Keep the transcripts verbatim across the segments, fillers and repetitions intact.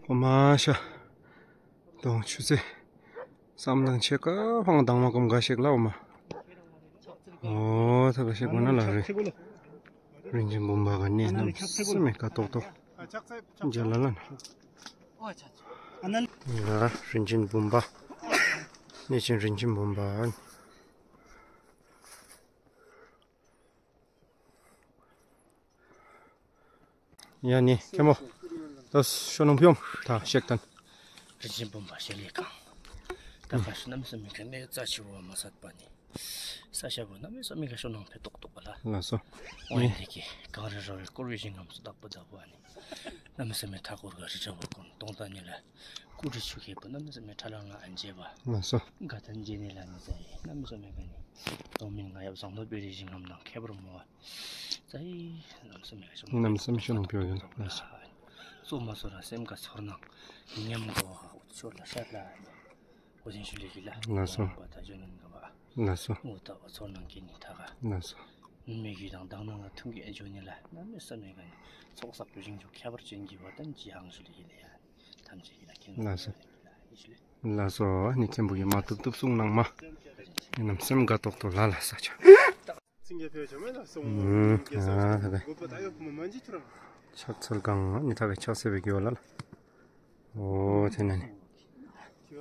འོ་མ་ཤ། དོང་ཆུ་ཚོད་བསམ་དང་ཕྱེད་ཀ་ཕང་དང་མ་ཀུམ་ག་ཤེག་ལ་འོ་མ། འོ་ཐ་ག་ཤེག་པ་ན་ལ་རི་རིན་ཆེན་བུམ་པ་ག་ནི་གནམ་མེད་ས་མེད་ཀ་ཏོག་ཏོ་མཇལ་ལ་ལ་ན། ལ་རིན་ཆེན་བུམ་པ། གནས་ཆེན་རིན་ཆེན་བུམ་པ། ཡ་ནི་ཁྱེད་མོ། ད་ཤོ་ནང་ཕིའོམ་ད་ཤེག་ཏན། རིན་ཆེན་བུམ་པ་ཞལ་ལས་གང་། ད་ག་ཤུ་གནམ་མེད་ས་མེད་ཁ་ནས་རྩ་ཆེ་བ་མ་སད་པ་ནི། ས་ཤ་བ་གནམ་མེད་ས་མེད་ཁ་ཤོ་ནང་ཕེ་ཏོག་ཏོག་པ་ལ། ལགས་སོ། འོ་ཡིན་དེ་གི་གངས་རི་ར་བའི་སྐོར་བའི་ཞིང་ཁམས་སུ་བདག་པོ་བདག་པོ་ཨ་ནི། གནམ་མེད་ས་མེད་ཐ་སྐོར་ག་རི་ཁྲ་བ་ཀུན་སྟོང་ད་ནི་ལ། སྐུ་དྲི་ཆུ་ཁྱེད་པོ་གནམ་མེད་ས་མེད་ཁྲ་ལང་ལ་ཨན་ཇེ་བ། ལགས་སོ། ག་ཏན་ཇེ་ནི་ལ་ནི་ཟེར་གནམ་མེད་ས་མེད་ག་ནི། སྟོང་མིན་ང་ཡབ་ཟངས་མདོག་དཔལ་རིའི་ཞིང་ཁམས་ནང་ཁྱད་པར་མོ་བ། ཙའི་གནམ་མེད་ས་མེད་ཤོ་ནང་ཕིའོ་ཡོད་ལགས་སོ། སོ་མ་སོ་ར་སེམས་ཀ་ཚོར་སྣང་ཉམས་གོ་ཧ་འུ་ཚོ་ལ་ཤ་ལ་ཨོ་ཟིན་ཤུ་ལི་ཤི་ལ། ལགས་སོ། པ་ད་ཇོ་ནང་ག་བ། ལགས་སོ། འུ་ད་འོ་ཚོར་སྣང་སྐྱེ་ནི་ཐ་ག། ལགས་སོ། མི་གི་དང་དང་ནང་ལ་ཐུང་གི་ཨེ་ཇོ་ནི་ལ་གནམ་མེད་ས་མེད་ག་ནི་ཚོགས་བསགས་པའི་ཞིང་ཆུ་ཁྱད་པར་ཅན་གྱི་བ་དན་གྱི་ཧང་ཤུ་ལི་ཤི་ལ་ཡ། ཐམས་ཅད་ཀྱི་ལ་ཁྱེད་ལགས་སོ། ལགས་སོ། ནི་མཁན་པོ་གིས་མ་བཏུབ་བཏུབ་གསུང་གནང་མ། ནི་གནམ་མེད་ས་མེད་ཀ་ཏོག་ཏོ་ལ་ལ་ས་ཆ། ཨུམ། ཨ་ད་ག་ཕྱག་འཚལ་གང་ནི་ད་ག་ཕྱག་འཚལ་བའི་གི་ཝ་ལ་ལ། འོ་དེ་ན་ནི་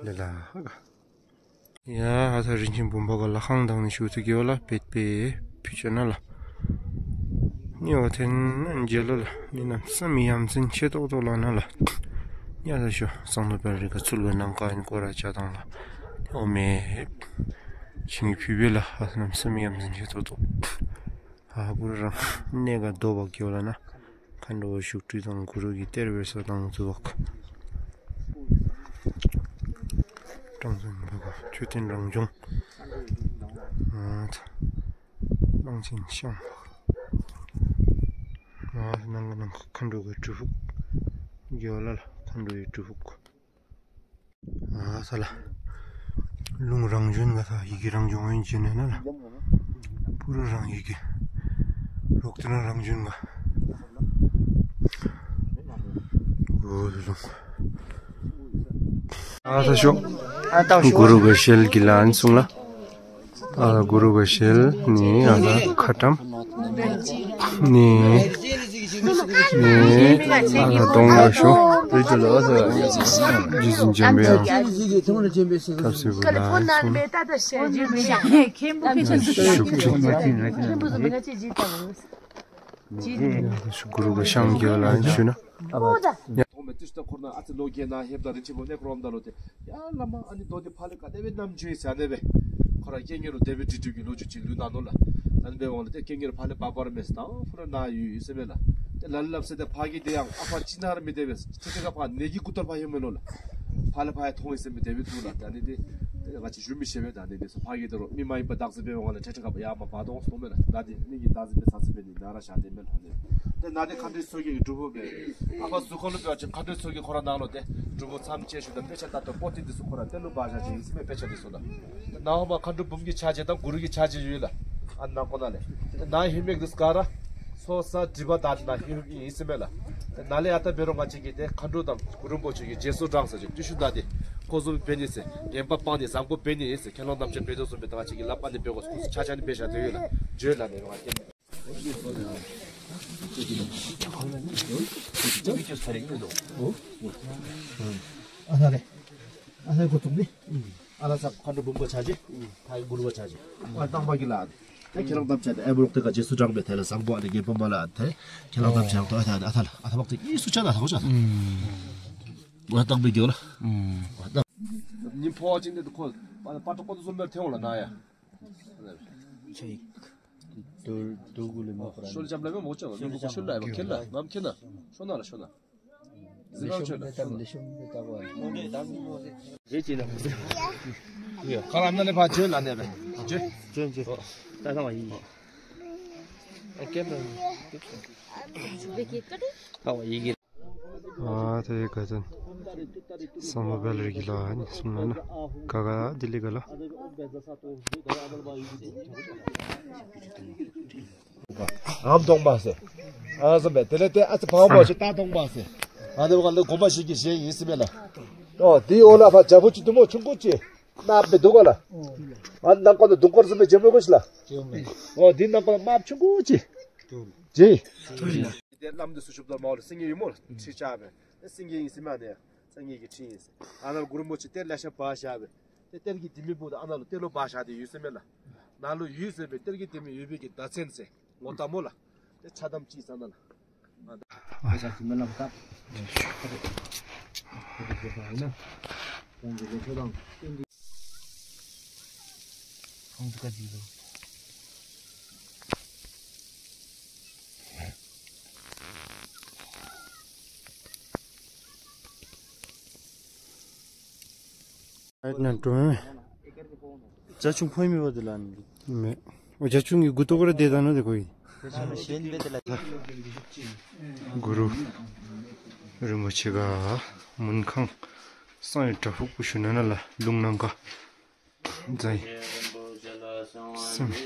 ལ་ལ་ཧ་ག། ཡ་ཨ་ད་རིན་ཆེན་བུམ་པ་ག་ལ་ཁང་དང་ནི་ཞུ་ཚུ་གི་ཝ་ལ་བེད་པེ་ཕུ་ཆ་ན་ལ། ནི་འོ་ཐེན་ན་ཇེ་ལ་ལ་ནི་གནམ་མེད་ས་མེད་ཡ་མཚན་ཆེ་ཏོག་ཏོ་ལ་ན་ལ། ཡ་ད་ཤོ་ཟངས་མདོག་དཔལ་རི་ག་ཚུལ་ག་ནང་ཀ་ཨིན་སྐོར་ར་ཆ་དང་ལ། འོ་མེ་ཆིང་ཕུ་བེ་ལ་ཨ་གནམ་མེད་ས་མེད་ཡ་མཚན་ཆེ་ཏོག་ཏོ། ཨ་གུ་རུ་རང་གནས་ག་དོ་བ་གི་ཝ་ལ་ན། མཁའ་འགྲོ་བཞུགས་ཁྲི་དང་གུ་རུ་གི་གཏེར་སྦས་ས་དང་ཚུ་བག། ཀྲང་ཚང་བག་མཆོད་རྟེན་རང་བྱུང་། ཨ་ད་གླང་ཆེན་ཤམ་བག། ཨ་ནང་ག་ནང་ག་མཁའ་འགྲོ་གི་སྒྲུབ་ཕུག་གི་ཝ་ལ་ལ་མཁའ་འགྲོ་གི་སྒྲུབ་ཕུག། ཨ་ས་ལ། རླུང་རང་བྱོན་ག་ས་ཡི་གེ་རང་བྱོན་ཨིན་ཅི་ནས་ན་ལ། པུ་ར་རང་ཡི་གེ། ལོག་ཏེ་ན་རང་བྱོན་ག། འོ་རླུང་། ཨ་ས་ཤོ། ཨ་ཏའོ་ཤོ། གུ་རུ་གི་ཞལ་གྱི་ལ་ཨན་གསུང་ལ། ཨ་གུ་རུ་གི་ཞལ་ནི་ཨ་ལ་ཁ་ཏམ། ནི་ནི་ཨ་ལ་གདོང་ལ་ཤོ། རྗེ་བཙུན་འཇམ་པའི་དབྱངས་ཐབས་སྲས་པོ་ལ་གསུང་། ཤུགས་ཀྱིས་གུ་རུ་གི་ཤངས་རྒྱས་ལ་ཞུ་ན། ཐོག་མེད་ཏིས་ཏ་འཁོར་ན་ཨ་ཙི་ལོ་རྒྱུས་ནང་ལྷོདཔ་ད་རིན་ཆེན་སྦོམ་གནས་སྐོར་འོངམ་ད་ལུ་ཏེ་ཡ་བླ་མ་ཨ་ནི་མདོ་འདི་ཕར་ལས་ག་དེ་སྦེ་ནམ་བྱོན་ཡི་ཟེར་ཨ་ནེ་སྦེ་ཁོ་ར་རྐྱེན་ངན་ལུ་དེ་སྦེ་འདྲི་འདྲི་གི་ལོ་རྒྱུས་ཅིག་ལུ་ནང་ནུག་ལགས། ད་ཨ་ནི་སྦེ་འོང་ལགས་ཏེ་རྐྱེན་ངན་ལུ་ཕར་ལས་བར་བར་མེད་ཟེར་ད་ཁོ་ར་ནཱ་ཡོད་ཡོད་ཟེར་མས་ལགས། ཏེ་ལ་ལུ་སླབ་ཟེར་ཏེ་ཕ་གི་དེ་ཡང་ཨ་ཕ་ཅིག་ནང་ར་མི་སྡོད་པས། ཁྲི་ཁྲི་ཁ་ཕར་ནད་ཀྱི་སྐུ་ཐོག་ཕར་ཡོད་མི་ནུག་ལགས། ཕར་ལས་ཕར་ཡང་མཐོང་ཡི་ཟེར་མི་དེ་སྦེ་འདུག་ལགས། ད་ཨ་ནི་འདི་ཏེ་ང་བཅས་ཞུ་མི་ཤེས་པས། ད་ཨ་ནི་འདི་ཚུ་ཕ་གི་དེ་རུ་མི་མ་ཡིན་པ་བདག་འཛིན་འབད་བའི་དབང་ལས་ཁྲི་ཁྲི་ཁ་ཕར་ཡར་མར་བར་དོ་སོང་མས་ལགས། ད་འདི་མི་གི་བདག་འཛིན་འབད་ཚར་ཚར་འབད་ནི་ནཱ་ར་བཞག་སྟེ་མེན་ལགས། ཏེ་ནཱ་འདི་མཁའ་འགྲོའི་ཚོགས་ཀྱི་སྒྲུབ་ཕུག་སྦེ་ཨ་ཕ་གཟུགས་ཁམས་ལུ་འབད་བ་ཅིན་མཁའ་འགྲོའི་ཚོགས་ཀྱིས་ཁོ་ར་ནང་ལུ་ཏེ་སྒྲུབ་ཕུག་མཚམས་བཅད་ཞུ་ད་དཔེ་ཆ་ད་ལྟོ་པོ་ཏི་འདི་ཚུ་ཁོ་ར་ཏེ་ལུ་འབག་བཞག་ཅི་ཨིན་ཟེར་མས། དཔེ་ཆ་འདི་ཚུ་ལགས། ཏེ་ནཱ་ཧོ་མ་མཁའ་འགྲོ་འབུམ་གྱི་ཆ་བྱད་དང་གུ་རུ་གི་ཆ་བྱད་ཡོད་ལགས། ཨ་ནཱ་ཁོ་ན་ལས་ཏེ་ནཱ་ཧེ་མེག་འདི་ཚུ་ག་ར་ཚོགས་བསགས་སྒྲིབ་པ་དག་ནཱ་ཧེ་མེག་ཨིན་ཟེར་མས་ལགས། ཏེ་ནཱ་ལས་ཨ་རྟག་འབད་རུང་ང་བཅས་ཀྱིས་ཏེ་མཁའ་འགྲོ་དང་གུ་རུ་རིན་པོ་ཆེ་གི་རྗེས་སུ་འབྲང་ཟེར་ཅིག་བརྟུལ་ཞུགས་ད་ཏེ་ཁོང་བཟུམ་འབད་ནི་ཟེར་ངན་པ་སྤང་ནི་བཟང་པོ་འབད་ནི་ཟེར་ཁས་བླངས་དམ་བཅའ་འབད་དོ་བཟུམ་སྦེ་ད་ང་བཅས་ཀྱིས་ལགཔ་ཨ་ནི་འབད་དགོ་ཟེར་ཁོང་ཚུ་ཆ་ཆ་ཨ་ནི་འབད་བཞག་སྟེ་ཡོད་ལགས། བརྗོད་ལགས་ནི་ང་བཅས། ཨ་ནཱ་ལས་ཨ་ནཱ་འགོ་བཙུགས་ནི། ཨ་ནཱ་ས་མཁའ་འགྲོ་འབུམ་པ་ཆ་བྱད། ཕར་གུ་རུ་པ་ཆ་བྱད། ཨ་རྟག་པ་གི་ལགས། ཏེ་ཁས་བླངས་དམ་བཅའ་ཏེ་ཨེ་འབད་རུང་ཏེ་ག་རྗེས་སུ་འབྲང་སྦེ་ཏེ་ལགས་བཟང་པོ་ཨ་ནི་རྒྱལ་པོ་མ་ལགས་ཏེ་ཁས་བླངས་དམ་བཅའ་ཏོ་ཨ་ཐ་ཨ་ཐ་ལགས་ཨ་ཐ་བག་ཏེ་ཨི་སུ་ཆ་ན་ཐ་ཁོ་ཆ་ན། ཨ་རྟག་པའི་རྒྱུ་ལགས། ཨ་རྟག། ཉིན་ཕོ་བ་ཅིན་ཏེ་ཁོ་པ་ཏྲ་ཀོ་ཏོ་བཟུམ་སྦེ་ཐོན་འོང་ལགས་ནཱ་ཡ། ཆེ། དུར་དུར་གུ་ལས་མ་པ་ར། ཤོ་ལོ་ཅམ་ལ་མེ་མོ་ཅམ་ལ་མེ་མོ་ཤོ་ལ་ཡ་ཁེ་ལ་ནམ་ཁེ་ན་ཤོ་ན་ལ་ཤོ་ན། ཟི་ལོ་ཤོ་ན་ཤོ་ན། རེ་ཅི་ན་མོ་ཟེ། ཡ་ཁ་ར་ན་ལེ་ཕ་ཇེ་ལ་ནེ་བེ། ཇེ་ཇེ་ཇེ། ད་ད་བ་ཡི། ཨ་ཀེ་མ། ད་བ་ཡི་གི། ཨ་ཏེ་ག་ཏེ་ཟངས་མདོག་དཔལ་རི་གི་ལ་ཨ་ནི་གསུང་ན་ན་ག་ག་དི་ལི་ག་ལ། ཨམ་སྟོང་པ་ཟེར། ཨ་ཟེར་བས། དེ་ལས་ཏེ་ཨ་ཙི་བང་པོ་ཆེ་སྟག་སྟོང་པ་ཟེར། ད་དེ་བ་ལ་དགོན་པ་ཞིག་གི་ཞལ་ཡིན་ཟེར་མས་ལགས། ཨོ་དེའི་འོག་ལ་ཕར་བྱག་ཕུག་ཅིག་འདུག་སྨོ། ཆུང་ཀུ་ཅིག་ནཱ་སྦེ་འདུག་ག་ལགས། ཨ་ནང་ཁོ་ན་དུང་དཀར་བཟུམ་སྦེ་འཇམ་པོ་གོ་ཤིག་ལགས། ཨོ་དེའི་ནང་ཁོ་ན་རྨགཔ་ཆུང་ཀུ་ཅིག་ཅིག། དེ་བླམ་འདི་ཚུ་བཞུགས་དོ་སྨོ་ལགས། སེང་གེ་ཡོད་སྨོ་ལགས། ཁྲི་ཆགས་སྦེ། སེང་གེ་ཨིན་ཟེར་མས་ནི། སངས་རྒྱས་ཀྱི་ཁྲི་ཨིན་ཟེར། ཨ་ནཱ་གུ་རུ་རིན་པོ་ཆེ་གཏེར་ལེ་ཤ་སྦ་བཞག་སྦེ། ཏེ་གཏེར་གྱི་ལྡེ་མིག་འབདཝ་ད་ཨ་ནཱ་ལུ་གཏེར་ལུ་སྦ་བཞག་སྟེ་ཡོད་ཟེར་མས་ལགས། ནཱ་ལུ་ཡོད་ཟེར་སྦེ་གཏེར་གྱི་ལྡེ་མིག་ཡོད་པའི་གི་བརྡ་མཚོན་ཟེར་ངོ་རྟགས་སྨོ་ལགས། ཏེ་ཕྱག་དམ་ཅིག་ཟ་ནཱ་ལགས། ཨེ་ནཱ་འགྲོ་མེད། བྱ་ཁྱུང་ཕོ་མི་བ་དེ་ལ་ནི། མེད། འོ་བྱ་ཁྱུང་གི་མགུ་ཏོ་གུ་ར་དེ་ད་ནོ་དེ་ཁོ་གི། གུ་རུ་རིན་པོ་ཆེ་ག་མུན་ཁང་གསང་བའི་བྲག་ཕུག་པུ་ཤུ་ན་ན་ལ་ལུང་ནང་ག་ཛའི་སེམས།